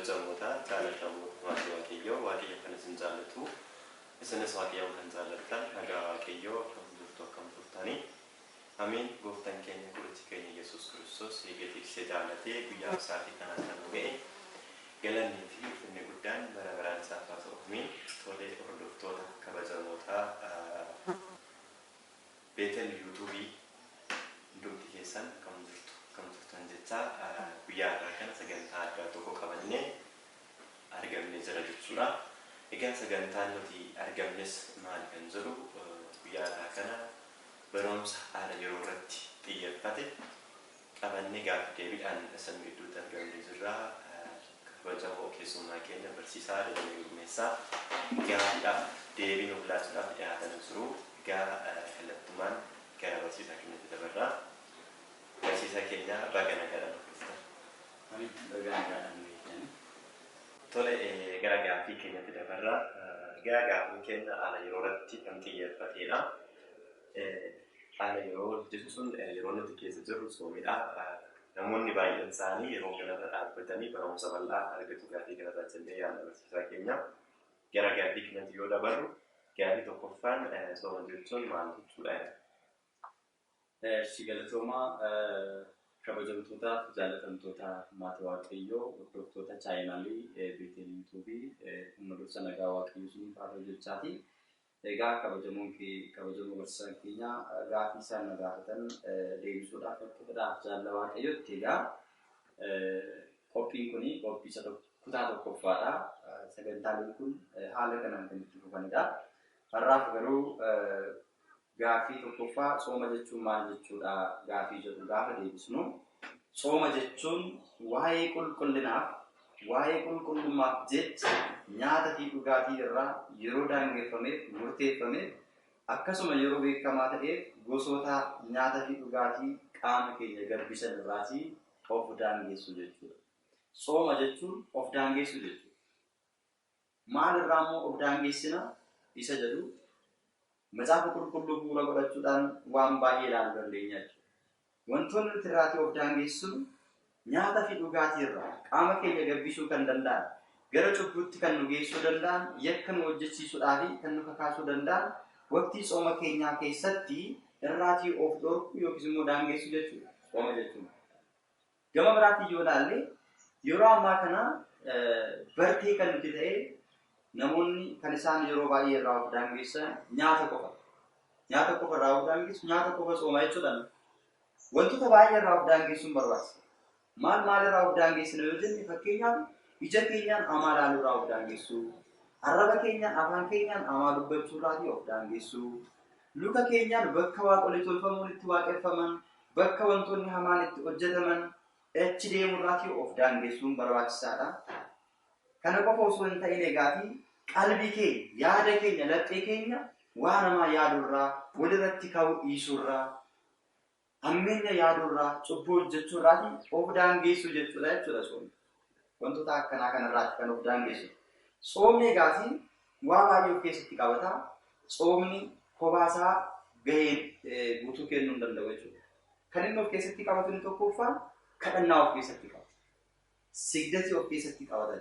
Kabajamoota jaalatamoota maatii Waaqayyoo, Waaqayyo kan isin jaallatu, isinis Waaqayyoon kan jaallattan, nagaa Waaqayyoo, akkam jirtu, akkam turtanii? Ameen. Gooftaan keenya, qorichi keenya Yesuus Kiristoos eegee tiksee jaallatee guyyaa isaatii kanaan kan nu ga'e, galannii fi ulfinni guddaan bara baraan isaaf haa ta'u. Ameen. Tolee, hordoftoota kabajamoota Beetel Yuutuubii, hundumti keessan akkam jirtu, akkam turtan jechaa, guyyaa har'aa kana sagantaa addaa tokko qabannee argamnee jira jechuudha. Egaa sagantaan nuti argamnes maali kan jedhu, guyyaa har'aa kana barumsa haala yeroo irratti xiyyeeffate qabannee gaafa deebiidhaan isin gidduutti argamnee jirra. Kabajamoo keessummaa keenya barsiisaa Dajanee Gurmeessaa gaaffiidhaaf deebii nuuf laachuudhaaf dhiyaatanii jiru. Egaa kallattumaan gara barsiisaa keenyatti dabarraa. Barsiisaa keenya, baga nagaadhaan nuuf dhuftan. Baga nagaadhaan nu eegdani. Tole, gara gaaffii keenyatti dabarraa. Egaa gaaffiin keenya haala yeroo irratti kan xiyyeeffatedha. Haala yeroo jechuun yeroo nuti keessa jirru soomidha. Namoonni baay'een isaanii yeroo kanarra dhaabbatanii barumsa bal'aa argatu gaaffii kanarraa jennee yaadna, barsiisaa keenya. Gara gaaffii kanatti yoo dabarru, gaaffii tokkoffaan sooma jechuun maal jechuudha? Si galatoomaa. Kabajamtoota, jaallatamtoota maatii Waaqayyoo, hordoftoota chaayinaalii Beetel Yuutuubii, humna dursa nagaa Waaqayyoo isiniif haa ta'u jechaati. Egaa kabajamoon kabajamoo barsiisaan keenya gaaffii isaan na gaafatan deebisuudhaaf akka fedhaaf jaalla Waaqayyootti, egaa qophiin kun qophii isa kutaa tokkoffaadha. Sagantaaleen kun haala kanaan kan itti fufanidha. Har'aaf garuu gaaffii tokkoffaa, sooma jechuun maal jechuudha gaaffii jedhu gaafa deebisnu, sooma jechuun waa'ee qulqullinaaf, waa'ee qulqullummaaf jecha nyaata fi dhugaatii irraa yeroo daangeffameef, murteeffameef, akkasuma yeroo beekamaa ta'eef gosoota nyaata fi dhugaatii qaama keenya gabbisan irraatii of daangessu jechuudha. Sooma jechuun of daangessu jechuudha. Maal irraa immoo of daangessina isa jedhu Macaafa Qulqulluu bu'uura godhachuudhaan waan baay'ee ilaaluu dandeenya jechuudha. Wantoonni nuti irraatii of daangessinu nyaata fi dhugaatii irraa qaama keenya gabbisuu kan danda'an, gara cubbuutti kan nu geessuu danda'an, yakka nu hojjechiisuudhaa fi kan nu kakaasuu danda'an waqtii tsooma keenyaa keessatti irraatii of dhorkuu yookiis immoo daangessuu jechuudha. Tsooma jechuun. Gama biraatiin yoo ilaalle, yeroo ammaa kana bartee kan nuti ta'e, namoonni kan isaan yeroo baay'ee irraa of daangessan nyaata qofa. Nyaata qofa irraa of daangessu, nyaata qofa tsooma jechuudha. Wantoota baay'ee irraa of daangessuun barbaachisa. Maal maal irraa of daangessina yoo jenne, fakkeenyaaf ija keenyaan hamaa ilaaluu irraa of daangessuu, arraba keenyaan, afaan keenyaan hamaa dubbachuu irraatii of daangessuu, luka keenyaan bakka waaqolii tolfamuun itti waaqeffaman, bakka wantoonni hamaan itti hojjetaman achi deemuu irraatii of daangessuun barbaachisaadha. Kana qofa osoo hin ta'in, egaatii qalbii keenya, yaada keenya, laphee keenya waan hamaa yaadurraa, walirratti ka'uu dhiisuurraa, hammeenya yaadurraa, cubbuu hojjechuurraatii of daangeessuu jechuudha soomni. Wantoota akkanaa kanarraati kan of daangessu. Soomni egaatii waa baay'ee of keessatti qabata. Soomni kophaasaa gahee guutuu kennuu hin danda'u jechuudha. Kan inni of keessatti qabatu inni tokkoffaan kadhannaa of keessatti qabata. Sigdatii of keessatti qabata.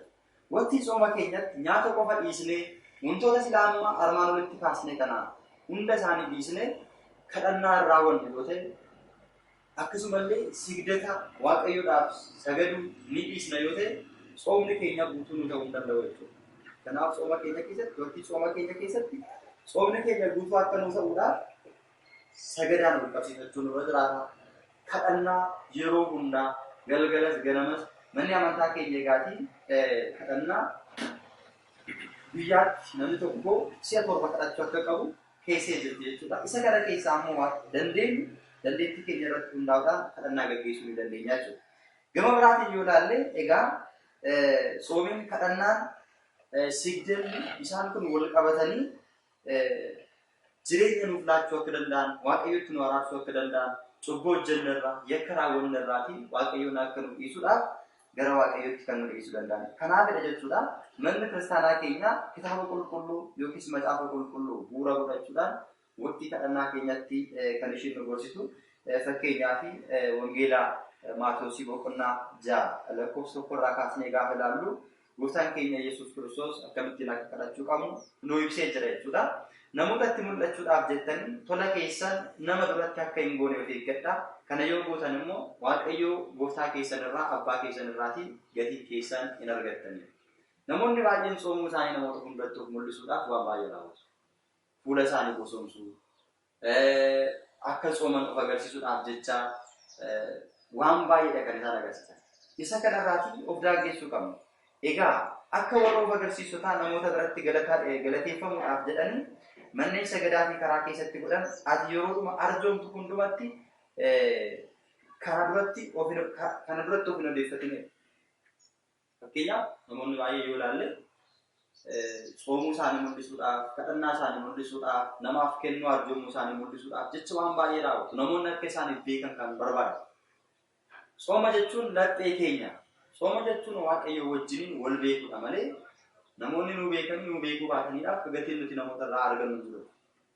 Waqtii tsooma keenyatti nyaata qofa dhiisnee, wantoota silaa amma armaan olitti kaasne kana hunda isaanii dhiisnee kadhannaa irraa raawwannu yoo ta'e, akkasumallee sigdata Waaqayyoodhaaf sagaduu ni dhiisna yoo ta'e, tsoomni keenya guutuu nu ta'uu hin danda'u jechuudha. Kanaaf tsooma keenya keessatti, waqtii tsooma keenya keessatti, tsoomni keenya guutuu akka nu ta'uudhaaf sagadaan wal qabsiifachuun nurra jiraata. Kadhannaa yeroo hundaa, galgalas ganamas, manni amantaa keenya egaatii kadhannaa guyyaatti namni tokko si'a 7 kadhachuu akka qabu keessee jirti jechuudha. Isa kana keessaa immoo waan dandeenyu, dandeettii keenya irratti hundaa'uudhaan kadhannaa gaggeessuu ni dandeenya jechuudha. Gama biraatiin yoo ilaalle, egaa tsoomiin, kadhannaan, sigdanni isaan kun wal qabatanii jireenya nuuf laachuu akka danda'an, Waaqayyotti nu araarsuu akka danda'an, cubbuu hojjenne irraa, yakka raawwanne irraatii Waaqayyoon akka nu dhiisuudhaaf gara Waaqayyootti kan nu dhiisuu danda'an. Kanaafidha jechuudha, manni kiristaanaa keenya kitaaba qulqulluu yookiis macaafa qulqulluu bu'uura godhachuudhaan waqtii kadhannaa keenyatti kan isheen nu gorsitu. Fakkeenyaaf wangeelaa Maatewosii boqonnaa 6 lakkoofsa 1 irraa kaasnee gaafa ilaallu gooftaan keenya Yesuus Kiristoos akkamittiin akka kadhachuu qabnu nu ibsee jira jechuudha. Namootatti mul'achuudhaaf jettanii tola keessan nama duratti akka hin goone of eeggadhaa. Kana yoo gootan immoo Waaqayyoo gooftaa keessan irraa abbaa keessan irraatii gatii keessan hin argattani. Namoonni baay'een tsoomuu isaanii namoota hundatti of mul'isuudhaaf waan baay'ee raawwatu. Fuula isaanii bosoomsuu, akka tsooman of agarsiisuudhaaf jecha waan baay'eedha kan isaan agarsiisan. Isa kanarraatii of daangessuu qabna. Egaa akka warra of agarsiisotaa namoota biratti galateeffamuudhaaf jedhanii manneen sagadaa fi karaa keessatti godhan ati yeroodhuma arjoomtu hundumatti kana duratti of hin odeeffatin. Fakkeenyaaf namoonni baay'ee yoo ilaalle tsoomuu isaanii mul'isuudhaaf, kadhannaa isaanii mul'isuudhaaf, namaaf kennuu arjoomuu isaanii mul'isuudhaaf jecha waan baay'ee raawwatu. Namoonni akka isaaniif beekan kan barbaadan. Tsooma jechuun laphee keenya. Tsooma jechuun Waaqayyo wajjiniin wal beekuudha malee namoonni nu beekan nu beekuu baataniidhaaf gatiin nuti namoota irraa argannu jiru.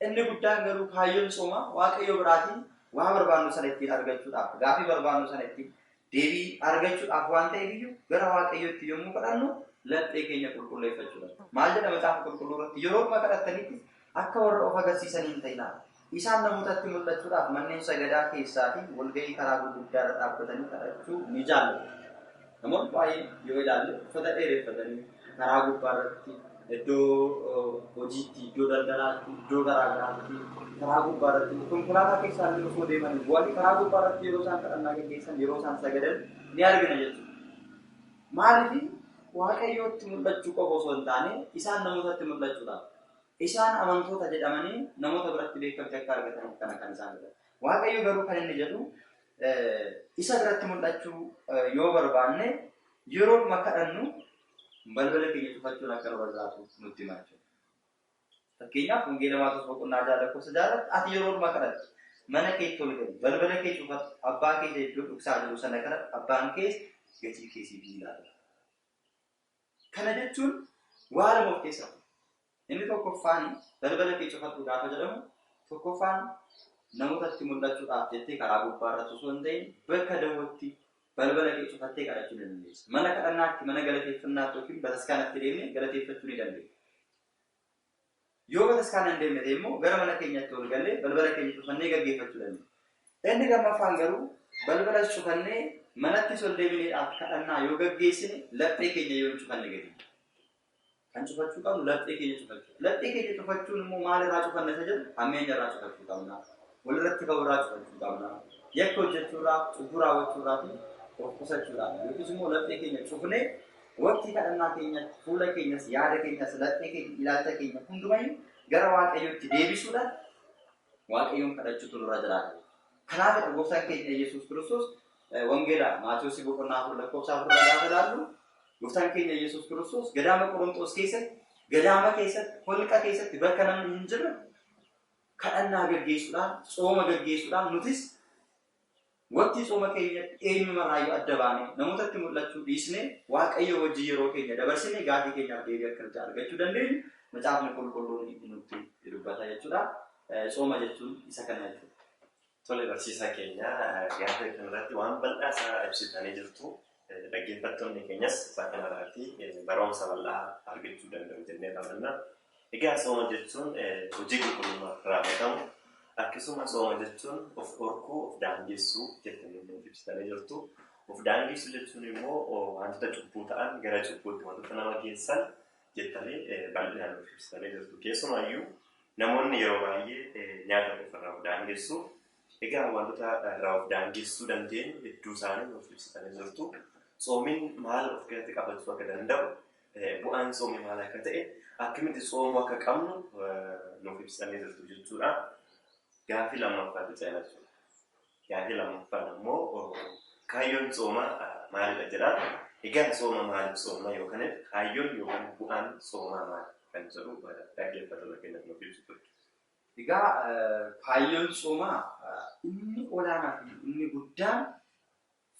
Inni guddaan garuu kaayyoon tsoomaa Waaqayyo biraatiin waa barbaannu sana ittiin argachuudhaaf, gaafii barbaannu sana ittiin deebii argachuudhaaf waan ta'eef iyyuu gara Waaqayyootti yommuu kadhannu laphee keenya qulqulleeffachuudha. Maal jedha macaafa qulqulluu irratti? Yeroo dhuma kadhattanitti akka warra of agarsiisanii hin ta'inaa. Isaan namootatti mul'achuudhaaf manneen sagadaa keessaa fi walga'ii karaa gurguddaa irra dhaabbatanii kadhachuu ni jaallatu. Namoonni baay'een yoo ilaalle uffata dheereffatanii karaa gubbaa irratti iddoo hojiitti, iddoo daldalaatti, iddoo garaagaraatti karaa gubbaa irratti konkolaataa keessaa illee osoo deemanii bu'anii karaa gubbaa irratti yeroo isaan kadhannaa gaggeessan, yeroo isaan sagadan ni argina jechuudha. Maaliif Waaqayyootti mul'achuu qofa osoo hin taane isaan namootatti mul'achuudhaaf. Isaan amantoota jedhamanii namoota biratti beekamtii akka argataniif kana kan isaan godhan. Waaqayyo garuu kan inni jedhu isa biratti mul'achuu yoo barbaanne yeroodhuma kadhannu balbala keenya cufachuun akka nurra jiraatu nutti hima jechuudha. Fakkeenyaaf Wangeela Maatewos boqonnaa 6 lakkoofsa 6 irratti ati yeroodhuma kadhattu mana keetti ol gali, balbala kee cufadhu, abbaa kee isa iddoo dhoksaa jiru sana kadhadhu, abbaan kees gatii kee siif ni laata. Kana jechuun waa lama of keessaa qaba. Inni tokkoffaan balbala kee cufadhu gaafa jedhamu tokkoffaan namootatti mul'achuudhaaf jettee karaa gubbaa irratti osoo hin ta'in bakka dawwatti balbala kee cufattee kadhachuu ni dandeessa. Mana kadhannaatti, mana galateeffannaatti yookiin bataskaanatti deemnee galateeffachuu ni dandeenya. Yoo bataskaana hin deemne ta'e immoo gara mana keenyatti ol gallee balbala keenya cufannee gaggeeffachuu dandeenya. Inni lammaffaan garuu balbala cufannee manattis ol deebineedhaaf kadhannaa yoo gaggeessine laphee keenya yoo hin cufanne gadi. Kan cufachuu qabnu laphee keenya cufachuu. Laphee keenya cufachuun immoo maalirraa cufanna isa jedhu hammeenya irraa cufachuu qabna. Walirratti ka'uu irraa cufachuu qabna. Yakka hojjechuurraa, cubbuu raawwachuurraa fi of qusachuudhaan yookiis immoo laphee keenya cufnee waqtii kadhannaa keenyatti fuula keenyas, yaada keenyas, laphee keenya, ilaalcha keenya hundumayyuu gara Waaqayyootti deebisuudhaan Waaqayyoon kadhachuutu nurra jiraata. Kanaafidha gooftaan keenya Yesuus Kiristoos Wangeela Maatewosii boqonnaa 4 lakkoofsa 4 irra gaafa ilaallu gooftaan keenya Yesuus Kiristoos gadaama Qorontos keessatti, gadaama keessatti, holqa keessatti bakka namni hin jirre kadhannaa gaggeessuudhaan, tsooma gaggeessuudhaan nutis waqtii tsooma keenyatti eenyumarraayyuu adda baanee namootatti mul'achuu dhiisnee Waaqayyo wajjin yeroo keenya dabarsine gaafii keenyaaf deebii akka nuti argachuu dandeenyu macaafni qulqulluun nutti dubbata jechuudha. Tsooma jechuun isa kana jechuudha. Tole barsiisaa keenya gaaffii kanarratti waan bal'aa isaa ibsitanii jirtu. Dhaggeeffattoonni keenyas isa kanarratti barumsa bal'aa argachuu danda'u jennee amanna. Egaa tsooma jechuun hojii qulqullummaa raawwatamu akkasuma tsooma jechuun of dhorkuu, of daangessuu jettanii nuuf ibsitanii jirtu. Of daangessuu jechuun immoo wantoota cubbuu ta'an gara cubbuutti wantoota nama geessan jettanii bal'inaan nuuf ibsitanii jirtu. Keessumaayyuu namoonni yeroo baay'ee nyaata ofirraa of daangessu. Egaa wantoota irraa of daangessuu dandeenyu hedduu isaanii nuuf ibsitanii jirtu. Tsoomiin maal of keessatti qabachuu akka danda'u, bu'aan tsoomii maal akka ta'e, akkamitti tsoomuu akka qabnu nuuf ibsitanii jirtu jechuudha. Gaaffii lammaffaatti ceena jechuudha. Gaaffii lammaffaan immoo kaayyoon tsoomaa maalidha jedha. Egaa tsooma maaliif tsoomna yookaan kaayyoon yookaan bu'aan tsoomaa maali kan jedhu dhaggeeffattoota keenyaaf nuuf ibsitu. Egaa kaayyoon tsoomaa inni olaanaa fi inni guddaan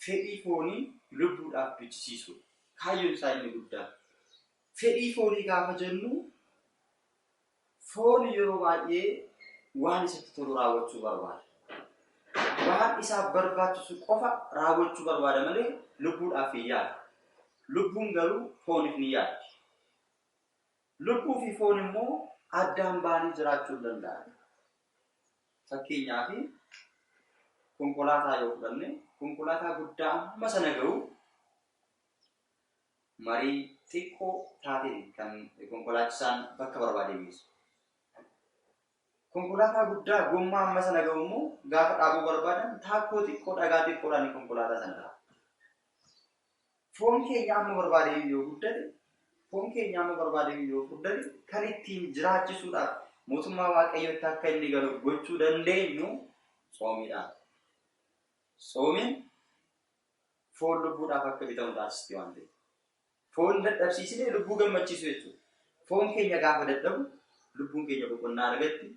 fedhii foonii lubbuudhaaf bichisiisudha. Kaayyoon isaa inni guddaan. Fedhii foonii gaafa jennu foon yeroo baay'ee waan isatti tolu raawwachuu barbaada. Waan isaaf barbaachisu qofa raawwachuu barbaada malee lubbuudhaaf hin yaadu. Lubbuun garuu fooniif ni yaaddi. Lubbuu fi foon immoo addaan ba'anii jiraachuu hin danda'an. Fakkeenyaaf konkolaataa yoo fudhanne konkolaataa guddaa amma sana gahu marii xiqqoo taateen kan konkolaachisaan bakka barbaade geessu. Konkolaataa guddaa gommaa amma sana gahu immoo gaafa dhaabuu barbaadan taakkoo xiqqoo dhagaa xiqqoodhaan konkolaataa sana dhaabu. Foon keenya amma barbaade yoo guddate, foon keenya amma barbaade yoo furdate kan ittiin jiraachisuudhaaf mootummaa Waaqayyootti akka inni galu gochuu dandeenyu soomiidhaan. Soomiin foon lubbuudhaaf akka bitamu taasisti waan ta'eef. Foon dadhabsiisnee lubbuu gammachiisu jechuudha. Foon keenya gaafa dadhabu lubbuun keenya boqonnaa argatti.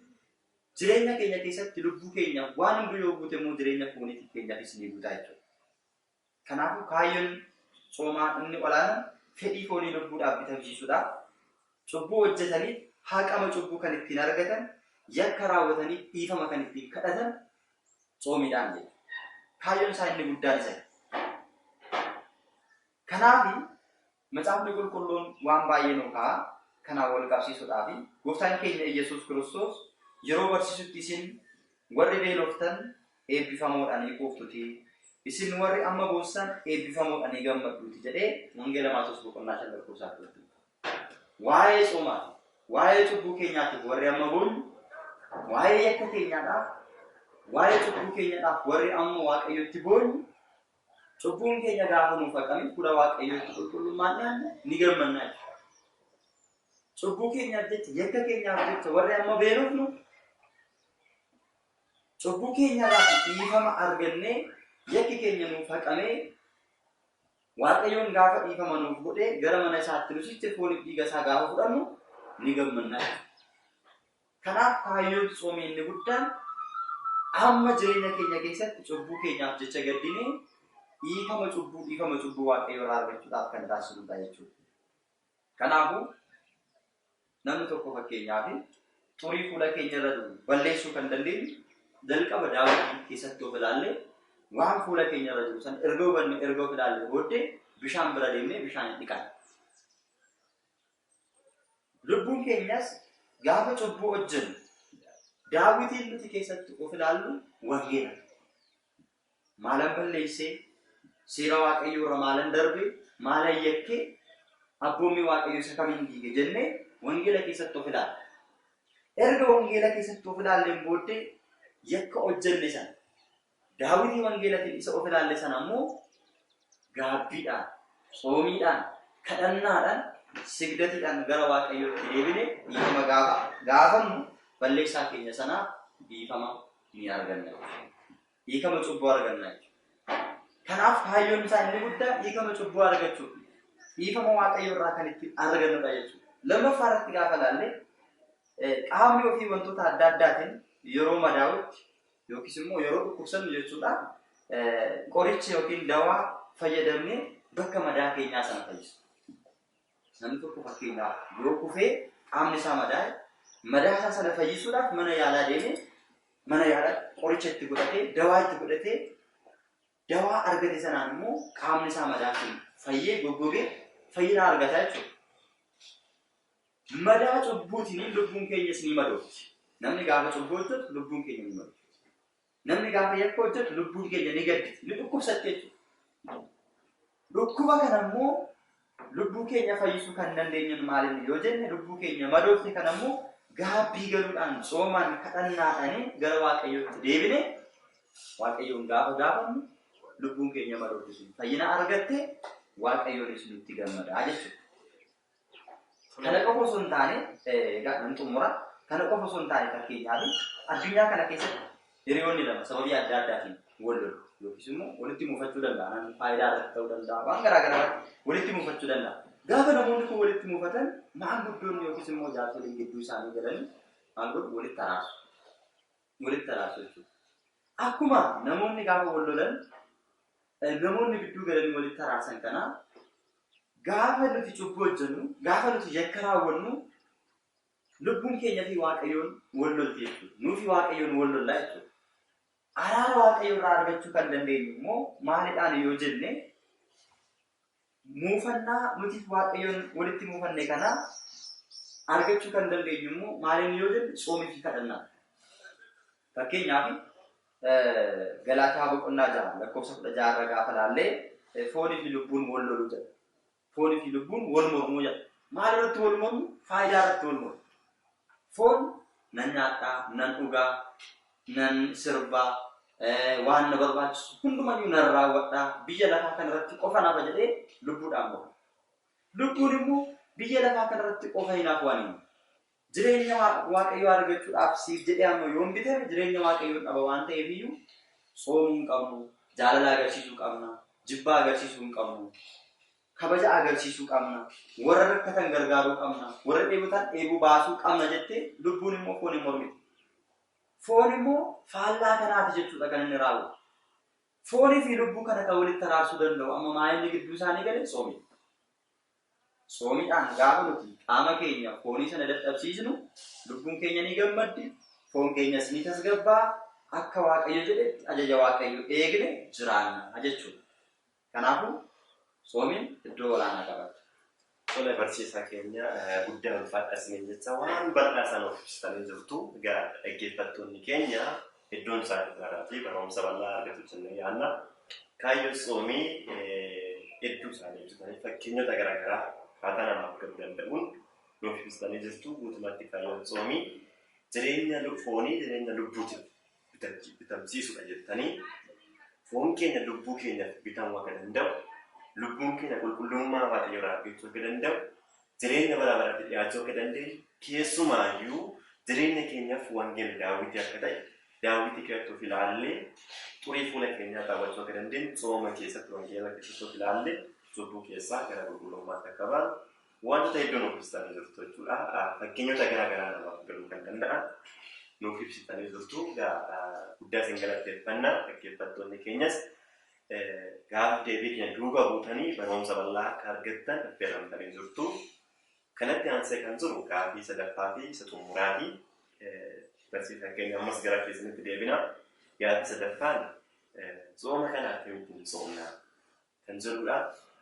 Jireenya keenya keessatti lubbuu keenya waan hundu yoo guute immoo jireenya fooniitii keenyaafis ni guutaa jechuudha. Kanaafuu kaayyoon soomaa inni olaanaan fedhii foonii lubbuudhaaf bitamsiisuudha. Cubbuu hojjetaniif haqama cubbuu kan ittiin argatan, yakka raawwataniif dhiifama kan ittiin kadhatan soomiidhaan jechuudha. Kaayyoon isaa inni guddaan isa. Kanaaf macaafni qulqulluun waan baay'ee nu kaa'a. Kanaan wal qabsiisuudhaaf gooftaan keenya Iyyasuus Kiristoos yeroo barsiisutti isin warri beeloftan eebbifamoodhaan ni quuftuti. Isin warri amma boossan eebbifamoodhaan ni gammadduuti jedhee Wangeela Maatewos boqonnaa 5 lakkoofsa 4. Waa'ee soomaati, waa'ee cubbuu keenyaatiif warri amma boonyu, waa'ee yakka keenyaadhaaf, waa'ee cubbuu keenyaadhaaf warri amma Waaqayyotti boonyu, cubbuun keenya gaafa nuuf haqame fuula Waaqayyootti qulqullummaan dhiyaanne ni gammanna jechuudha. Cubbuu keenyaaf jecha, yakka keenyaaf jecha warri amma beelofnu cubbuu keenyarraa dhiifama argannee yakki keenya nuuf haqamee Waaqayyoon gaafa dhiifama nuuf godhee gara mana isaatti nusitti fooniif dhiiga isaa gaafa fudhannu ni gammanna jechuudha. Kanaaf kaayyoon tsoomii inni guddaan amma jireenya keenya keessatti cubbuu keenyaaf jecha gaddinee dhiifama cubbuu Waaqayyoo irraa argachuudhaaf kan taasisnudha jechuudha. Kanaafuu namni tokko fakkeenyaaf xurii fuula keenya irra jiru balleessuu kan dandeenyu jalqaba daawwitii keessatti of ilaallee waan fuula keenya irra jiru sana erga hubanne erga of ilaallee booddee bishaan bira deemnee bishaan dhiqanna. Lubbuun keenyas gaafa cubbuu hojjennu daawwitiin nuti keessatti of ilaallu wangeela. Maalan balleessee seera Waaqayyoo irra maalan darbe maalan yakkee abboommii Waaqayyoo isa kamiin diige jennee wangeela keessatti of ilaalla. Erga wangeela keessatti of ilaalleen booddee yakka hojjenne sana daawwitii wangeelatiin isa of ilaalle sana ammoo gaabbiidhaan, soomiidhaan, kadhannaadhaan, sigdatiidhaan gara Waaqayyootti deebine dhiifama gaafannu balleessaa keenya sanaaf dhiifama ni arganna. Dhiifama cubbuu arganna jechuudha. Kanaaf kaayyoon isaa inni guddaan dhiifama cubbuu argachuudha. Dhiifama Waaqayyoo irraa kan ittiin argannudha jechuudha. Lammaffaa irratti gaafa ilaalle qaamni ofii wantoota adda addaatiin yeroo madaa'utti yookiis immoo yeroo dhukkubsannu jechuudha qoricha yookiin dawaa fayyadamnee bakka madaa keenyaa sana fayyisu. Namni tokko fakkeenyaaf yoo kufee qaamni isaa madaa'e madaa isaa sana fayyisuudhaaf mana yaalaa deemee mana yaalaa qoricha itti godhatee dawaa itti godhatee dawaa argate sanaan immoo qaamni isaa madaa sun fayyee goggogee fayyina argata jechuudha. Madaa cubbuutiin lubbuun keenyas ni madoofti. Namni gaafa cubbuu hojjetu lubbuun keenya ni madoofti. Namni gaafa yakka hojjetu lubbuun keenya ni gadditi, ni dhukkubsatti jechuudha. Dhukkuba kana immoo lubbuu keenya fayyisuu kan dandeenyu maaliin yoo jenne lubbuu keenya madoofte kana immoo gaabbii galuudhaan soomaan kadhannaadhaan gara Waaqayyootti deebine Waaqayyoon gaafa gaafannu lubbuun keenya madoofte sun fayyina argatte Waaqayyoonis nutti gammadaa jechuudha. Kana qofa osoo hin taane egaa nan xumura. Kana qofa osoo hin taane fakkeenyaaf addunyaa kana keessatti hiriyoonni lama sababii adda addaatiin wal lolu yookiis immoo walitti muufachuu danda'a. Namni faayidaa irratti ta'uu danda'a. Waan garaa garaa walitti muufachuu danda'a. Gaafa namoonni kun walitti muufatan maanguddoonni yookiis immoo jaarsoliin gidduu isaanii galanii maal godhu walitti araarsu. Walitti araarsu jechuudha. Akkuma namoonni gaafa wal lolan namoonni gidduu galanii walitti araarsan kana gaafa nuti cubbuu hojjennu, gaafa nuti yakka raawwannu lubbuun keenya fi Waaqayyoon wal lolti jechuudha. Nuu fi Waaqayyoon wal lollaa jechuudha. Araara Waaqayyoo irraa argachuu kan dandeenyu immoo maalidhaan yoo jenne muufannaa nuti Waaqayyoon walitti muufanne kana argachuu kan dandeenyu immoo maaliin yoo jenne tsoomii fi kadhannaa. Fakkeenyaaf Galaataa boqonnaa 6 lakkoofsa 16 irra gaafa laallee foonii fi lubbuun wal loluu jedha. Foonii fi lubbuun wal mormuu jedha. Maal irratti wal mormu? Faayidaa irratti wal mormu. Foon nan nyaadhaa, nan dhugaa, nan sirbaa, waan na barbaachisu hundumayyuu nan raawwadhaa, biyya lafaa kanarratti qofa nafa jedhee lubbuudhaan morma. Lubbuun immoo biyya lafaa kanarratti qofa hin hafu ani. Jireenya Waaqayyoo argachuudhaaf siif jedhee amma yoon bitame jireenya Waaqayyoon dhaba waan ta'eef iyyuu tsoomuu hin qabnu, jaalala agarsiisuu qabna, jibbaa agarsiisuu hin qabnu, kabaja agarsiisuu qabna, warra rakkatan gargaaruu qabna, warra dheebotan dheebuu baasuu qabna jettee lubbuun immoo foon hin mormiti. Foon immoo faallaa kanaati jechuudha kan inni raawwatu. Foonii fi lubbuu kana kan walitti araarsuu danda'u amma maayilli gidduu isaanii gale tsoomii. Tsoomiidhaan gaafa nuti qaama keenya foonii sana dadhabsiisnu lubbuun keenya ni gammaddi, foon keenyas ni tasgabbaa, akka Waaqayyo jedhetti ajaja Waaqayyo eegne jiraanna jechuudha. Kanaafuu tsoomiin iddoo olaanaa qabata. Tole barsiisaa keenya guddaa ulfaadha isiniin jecha waan bal'aa sana of ibsitanii jirtu. Egaa dhaggeeffattoonni keenya iddoon isaanii kanarraa fi barumsa bal'aa argatu jennee yaadna. Kaayyoon tsoomii hedduu isaanii ibsitanii fakkeenyota garaagaraa akkaataa namaaf galuu danda'uun nuuf ibsitanii jirtu. Guutummaatti kaayyoon tsoomii jireenya foonii jireenya lubbuutiif bitamsiisudha jettanii foon keenya lubbuu keenyaaf bitamuu akka danda'u, lubbuun keenya qulqullummaa Waaqayyoo irraa argachuu akka danda'u, jireenya bara baraatti dhiyaachuu akka dandeenyu, keessumaayyuu jireenya keenyaaf wangeela daawwitii akka ta'e, daawwitii keessatti of ilaallee xurii fuula keenyaa raawwachuu akka dandeenyu, tsooma keessatti wangeela keessatti of ilaallee cubbuu keessaa gara qulqullummaatti akka baanu wantoota hedduu nuuf ibsitanii jirtu jechuudha. Fakkeenyota garaa garaa namaaf galuu kan danda'an nuuf ibsitanii jirtu. Guddaa isin galateeffanna. Dhaggeeffattoonni keenyas gaaf deebii keenya duuba buutanii barumsa bal'aa akka argattan affeeramtanii jirtu. Kanatti aansee kan jiru gaafii sadaffaa fi isa xumuraati. Barsiisaa keenya ammas gara keessanitti deebina. Gaafii sadaffaan tsooma kana akkamittiin tsoomna kan jedhudha.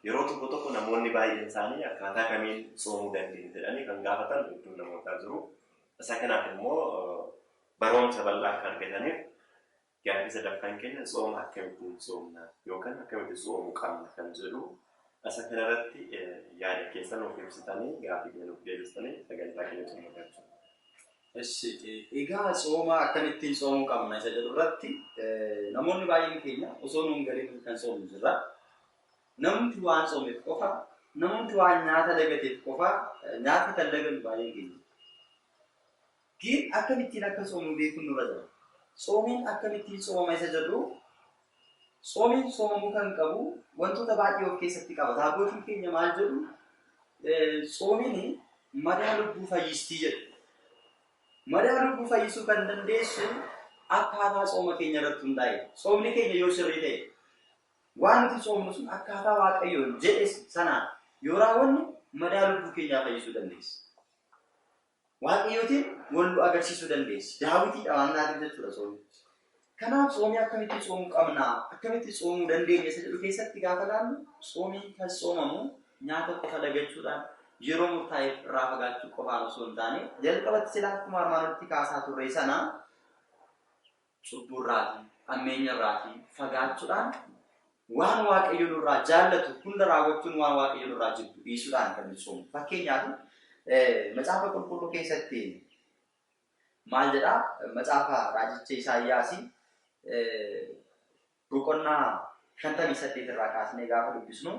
Yeroo tokko tokko namoonni baay'een isaanii akkaataa kamiin tsoomuu dandeenya jedhanii kan gaafatan hedduun namootaa jiru. Isa kanaaf immoo barumsa bal'aa akka argataniif gaafii sadaffaan keenya tsooma akkamittiin tsoomna yookaan akkamitti tsoomuu qabna kan jedhu isa kanarratti yaada keessan nuuf ibsitanii gaafii keenya nuuf deebistanii sagantaa keenya xumurra jechuudha. Egaa tsooma akkamittiin tsoomuu qabna isa jedhu irratti namoonni baay'een keenya osoo nuun galiin kan tsoomnu jirra. Namni waan tsoomeef qofa, namni waan nyaata dagateef qofa nyaata kan dagannu baay'een keenya. Gin akkamittiin akka tsoomnu beekuun nurra jira. Tsoomiin akkamittiin tsoomama isa jedhu, tsoomiin tsoomamuu kan qabu wantoota baay'ee of keessatti qabata. Abbootiin keenya maal jedhu, tsoomiin madaa lubbuu fayyistii jedhu. Madaa lubbuu fayyisuu kan dandeessu akkaataa tsooma keenya irratti hundaa'e. Tsoomni keenya yoo sirrii ta'e, waan nuti tsoomnu sun akkaataa Waaqayyoon jedhe sanaan yoo raawwanne madaa lubbuu keenyaa fayyisuu dandeessa. Waaqayyootiin wal nu agarsiisuu dandeessi. Daawitiidha waan taateef jechuudha tsoomni. Kanaaf tsoomii akkamitti tsoomuu qabna? Akkamitti tsoomuu dandeenya isa jedhu keessatti gaafa ilaallu tsoomiin kan tsoomamu nyaata qofa dagachuudhaan yeroo murtaa'eef irraa fagaachuu qofaan osoo hin taane jalqabatti sila akkuma armaan olitti kaasaa turre sana cubbuurraatii, hammeenyarraatii fagaachuudhaan waan Waaqayyo nurraa jaallatu hunda raawwachuun waan Waaqayyo nurraa jibbu dhiisuudhaan kan nuti tsoomnu. Fakkeenyaaf macaafa qulqulluu keessatti maal jedhaa? Macaafa raajicha Isaayyaasii boqonnaa 58 irraa kaasnee gaafa dubbisnu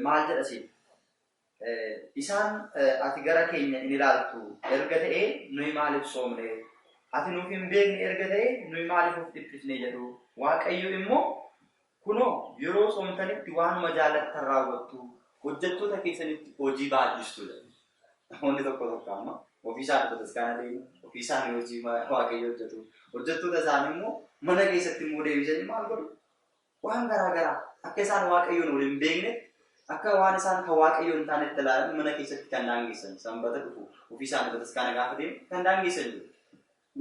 maal jedha siin? Isaan ati gara keenya hin ilaaltu erga ta'ee nuyi maaliif soomne? Ati nuuf hin beekne erga ta'ee nuyi maaliif of dhiphisne jedhu. Waaqayyo immoo kunoo yeroo tsoomtanitti waanuma jaallattan raawwattu, hojjettoota keessanitti hojii baay'istu jedhu. Namoonni tokko tokko amma ofii isaanii bataskaana deemu, ofii isaanii hojii Waaqayyo hojjetu. Hojjettoota isaanii immoo mana keessatti immoo deebisanii maal godhu? Waan garaa garaa akka isaan Waaqayyoon wal hin beeknetti, akka waan isaan kan Waaqayyoon hin taanetti ilaalan mana keessatti kan daangessan, sanbata dhufu ofii isaanii bataskaana gaafa deemu kan daangessan jiru.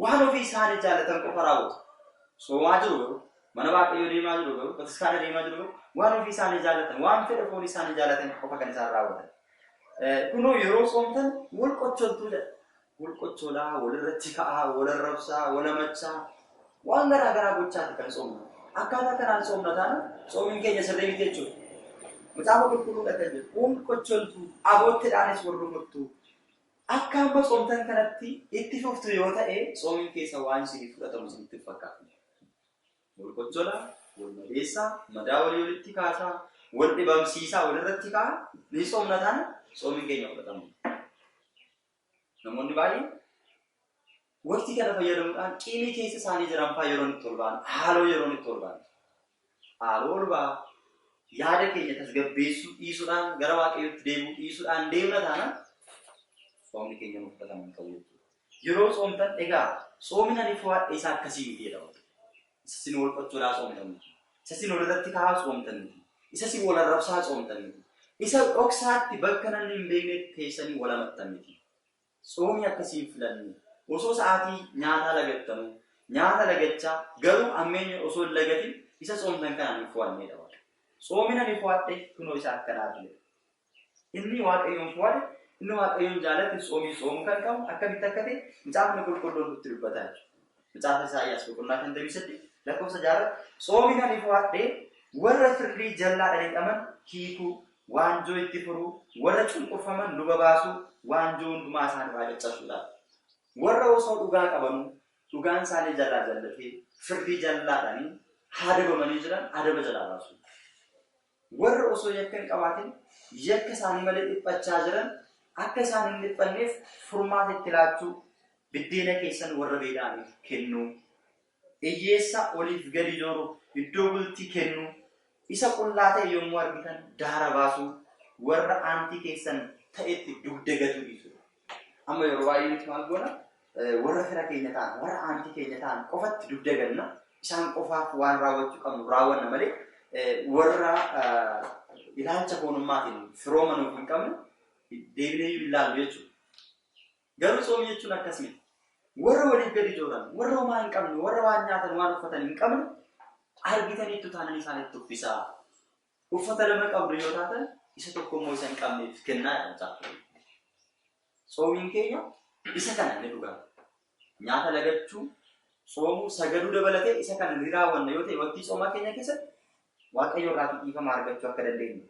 Waan ofii isaanii jaallatan qofa raawwatu. Soomaa jiru garuu, mana Waaqayyoo deemaa jiru garuu, bataskaana deemaa jiru garuu, waan ofii isaanii jaallatan, waan fedha foon isaanii jaallatan qofa kan isaan raawwatan. Kunoo yeroo soomtan wal qocholtuu jedha. Wal qocholaa, walirratti ka'aa, wal arrabsaa, wal amachaa, waan garaa garaa gochaati kan soomnu. Akkaataa kanaan soomna taana soomiin keenya sirrii miti jechuudha. Macaafa qulqulluudha kan jedhu wal qocholtuu, aboottidhaanis wal rukuttuu. Akka amma soomtan kanatti itti fuftu yoo ta'e soomiin keessa waan isiniif fudhatamu isinitti hin fakkaatu. Wal qocholaa, wal madeessaa, madaa walii walitti kaasaa, wal dhibamsiisaa, walirratti ka'aa ni soomna taana soomiin keenya fudhatamu. Namoonni baay'een waqtii kana fayyadamuudhaan qiimii keessa isaanii jiran fa'aa yeroo itti ol ba'an, haaloo yeroo itti ol ba'an. Haaloo ol ba'a, yaada keenya tasgabbeessuu dhiisuudhaan gara Waaqayyootti deemuu dhiisuudhaan deemna taana soomni keenya nuuf fudhatama hin qabu jechuudha. Yeroo soomtan egaa soomni ani fo'adhe isa akkasii miti jedha Waaqayyo. Isa isin wal qocholaa soomtan miti. Isa isin walirratti ka'aa soomtan miti. Isa isin wal arrabsaa soomtan miti. Isa dhoksaatti bakka namni hin beeknetti teessanii wal amattan miti. Soomii akkasii hin filanne. Osoo sa'aatii nyaataa lagattanuu, nyaata lagachaa garuu hammeenya osoo hin lagatin isa soomtan kanaan hin fo'anneedha Waaqayyo. Soomin ani fo'adhe kunoo isa akkanaati jedha. Inni Waaqayyoon fo'ate, inni Waaqayyoon jaalate soomii soomuu kan qabu akkamitti akka ta'e Macaafni Qulqulluun nutti dubbataa jechuudha. Macaafa Isaayyaas boqonnaa 58 lakkoofsa 6 irratti soomin ani fo'adhe warra firdii jallaadhaan hidhaman hiikuu, waanjoo itti furuu, warra cunqurfaman luba baasuu, waanjoo hundumaa isaan irraa caccabsuudhaaf. Warra osoo dhugaa qabanuu dhugaan isaanii jalaa jallatee firdii jallaadhaan hadabamanii jiran adaba jalaa baasuu. Warra osoo yakka hin qabaatin yakka isaanii malee dhiphachaa jiran akka isaan hin dhiphanneef furmaata itti laachuu, biddeena keessan warra beela'aniif kennuu, hiyyeessa oliif gadi jooru iddoo bultii kennuu, isa qullaa ta'e yommuu argitan daara baasuu, warra aantii keessan ta'etti dugda gatuu dhiisudha. Amma yeroo baay'ee nuti maal goona? Warra fira keenya ta'an, warra aantii keenya ta'an qofatti dugda ganna. Isaan qofaaf waan raawwachuu qabnu raawwanna malee warra ilaalcha foonummaatiin firooma nuuf hin qabne deebinee iyyuu ilaallu jechuudha. Garuu soomii jechuun akkas miti. Warra waliif gadi jooran, warra homaa hin qabne, warra waan nyaatan waan uffatan hin qabne argitaniittu taanan isaanitti uffisaa. Uffata lama qabdu yoo taatan isa tokko immoo isa hin qabneef kennaa jedha Macaafa Qulqulluun. Soomiin keenya isa kana inni dhugaa. Nyaata lagachuu, soomuu, sagaduu dabalatee isa kana ni raawwanna yoo ta'e waqtii soomaa keenya keessatti Waaqayyo irraatii dhiifama argachuu akka dandeenyu.